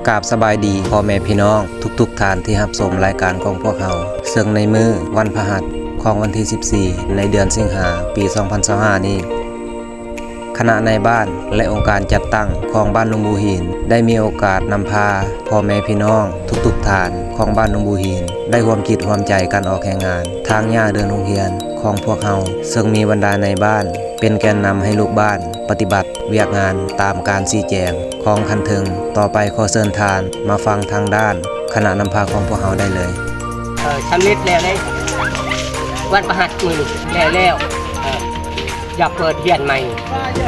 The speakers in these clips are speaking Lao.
ກາບສະບາຍດີພໍ່ແມ່ພີ່ນ້ອງທຸກໆທ່ານທີ່ຮັບຊົມລາຍການຂອງພວກເຮົາ, ເຊິ່ງໃນມື້ວັນພະຫັດຂອງວັນທີສິບສີ່ ໃນເດືອນສິງຫາ ປີສອງພັນຊາວຫ້ານີ້, ຄະນະນາຍບ້ານ ແລະ ອົງການຈັດຕັ້ງຂອງບ້ານໜຸ່ມບູຫີນ ໄດ້ມີໂອກາດນຳພາພໍ່ແມ່ພີ່ນ້ອງທຸກໆທ່ານຂອງບ້ານໜຸ່ມບູຫີນ ໄດ້ຮ່ວມຈິດຮ່ວມໃຈກັນອອກແຮງງານ ຖາງຫຍ້າເດີ່ນໂຮງຮຽນຂອງພວກເຮົາ, ເຊິ່ງມີບັນດານາຍບ້ານເປັນແກນນຳໃຫ້ລູກບ້ານປະຕິບັດວຽກງານຕາມການຊີ້ແຈງຂອງຂັ້ນເທິງ. ຕໍ່ໄປຂໍເຊີນທ່ານມາຟັງທາງດ້ານຄະນະນຳພາຂອງພວກເຮົາໄດ້ເລີຍ. ເອີ ສຳເລັດແລ້ວເດ້ ວັນພະຫັດມື້ນີ້ແລ້ວແລ້ວ. ເອີ ຢາກເປີດຮຽນໃໝ່ ເອີ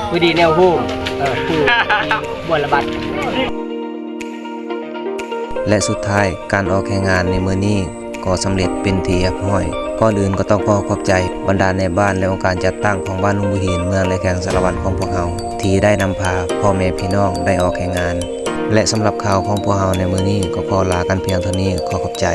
ພໍດີແນວໂຮມ ເອີ ຜູ້ທີ່ບົວລະບັດ. ແລະ ສຸດທ້າຍການອອກແຮງງານໃນມື້ນີ້ກໍສຳເລັດເປັນທີ່ຮຽບຮ້ອຍ. ກ່ອນອື່ນກໍຕ້ອງຂໍຂອບໃຈບັນດານາຍບ້ານ ແລະ ອົງການຈັດຕັ້ງຂອງບ້ານໜຸ່ມບູຫີນ ເມືອງ ແລະ ແຂວງສາລະວັນຂອງພວກເຮົາ ທີ່ໄດ້ນຳພາພໍ່ແມ່ພີ່ນ້ອງໄດ້ອອກແຮງງານ. ແລະ ສຳລັບຂ່າວຂອງພວກເຮົາໃນມື້ນີ້ກໍຂໍລາກັນພຽງເທົ່ານີ້. ຂໍຂອບໃຈ.